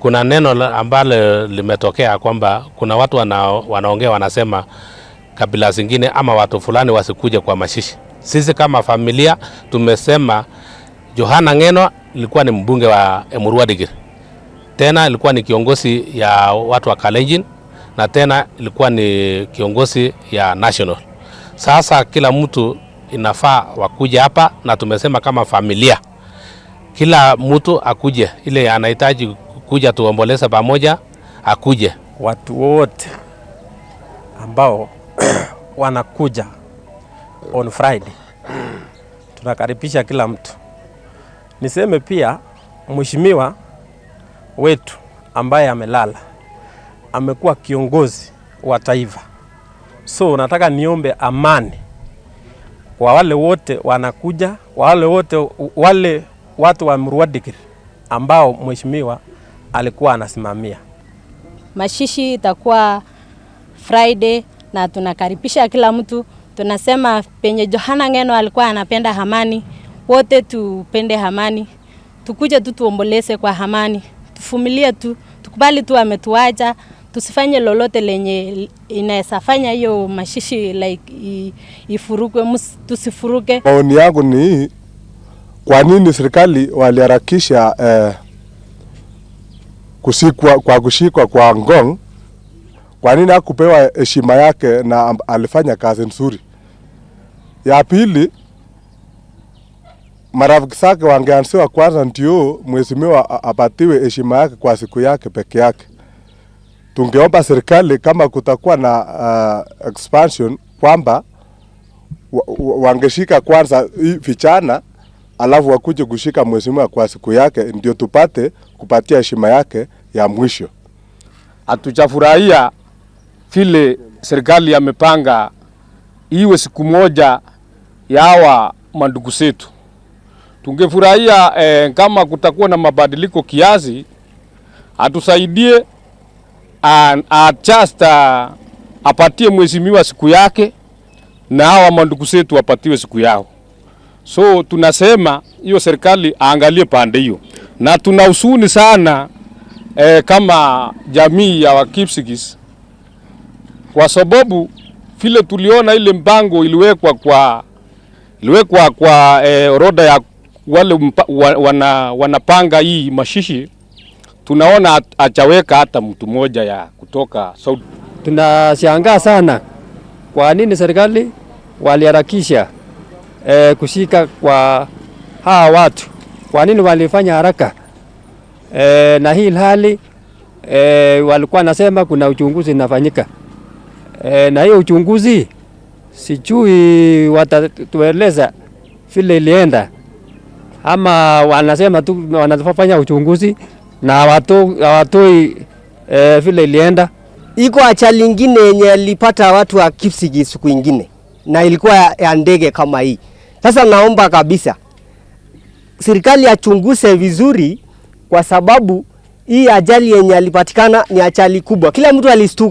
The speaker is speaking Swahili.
Kuna neno ambalo limetokea kwamba kuna watu wanaongea wanasema kabila zingine ama watu fulani wasikuje kwa mazishi. Sisi kama familia tumesema Johana Ng'eno ilikuwa ni mbunge wa Emurua Dikirr, tena ilikuwa ni kiongozi ya watu wa Kalenjin na tena ilikuwa ni kiongozi ya national. Sasa kila mtu inafaa wakuje hapa, na tumesema kama familia kila mtu akuje, ile anahitaji kuja tuomboleze pamoja akuje. Watu wote ambao wanakuja on Friday, tunakaribisha kila mtu. Niseme pia mheshimiwa wetu ambaye amelala amekuwa kiongozi wa taifa, so nataka niombe amani kwa wale wote wanakuja, kwa wale wote wale watu wa Emurua Dikirr ambao mheshimiwa alikuwa anasimamia. Mazishi itakuwa Friday na tunakaribisha kila mtu. Tunasema penye Johana Ng'eno alikuwa anapenda amani, wote tupende amani, tukuje tu tuomboleze kwa amani, tuvumilie tu, tukubali tu ametuacha, tusifanye lolote lenye inaweza fanya hiyo mazishi like ifurukwe, tusifuruke. Maoni yangu ni hii, kwa nini serikali waliharakisha kushikwa kwa Ngong? Kwa nini hakupewa heshima yake na alifanya kazi nzuri? Ya pili, marafiki zake wangeanziwa kwanza ndio mheshimiwa apatiwe heshima yake kwa siku yake peke yake. Tungeomba serikali kama kutakuwa na expansion kwamba wangeshika kwanza hii vijana alafu wakuje kushika mheshimiwa kwa siku yake, ndio tupate kupatia heshima yake ya mwisho. Hatujafurahia vile serikali yamepanga iwe siku moja ya hawa mandugu zetu. Tungefurahia kama kutakuwa na mabadiliko kiasi, atusaidie adjust, apatie mheshimiwa siku yake na hawa mandugu zetu wapatiwe siku yao. So tunasema hiyo serikali aangalie pande hiyo, na tuna huzuni sana kama jamii ya Wakipsigis kwa sababu vile tuliona ile mpango iliwekwa kwa orodha ya wale wanapanga hii mazishi, tunaona hajaweka hata mtu mmoja ya kutoka South. Tunashangaa sana kwa nini serikali waliharakisha kushika kwa hawa watu. Kwa nini walifanya haraka? Na hii hali walikuwa nasema kuna uchunguzi inafanyika. Na hiyo uchunguzi sijui watatueleza vile ilienda ama wanasema tu wanafanya uchunguzi na hawatoi vile ilienda. Iko ajali ingine yenye alipata watu wa Kipsigis siku ingine na ilikuwa ya ndege kama hii. Sasa naomba kabisa serikali achunguze vizuri, kwa sababu hii ajali yenye alipatikana ni ajali kubwa, kila mtu alistuka.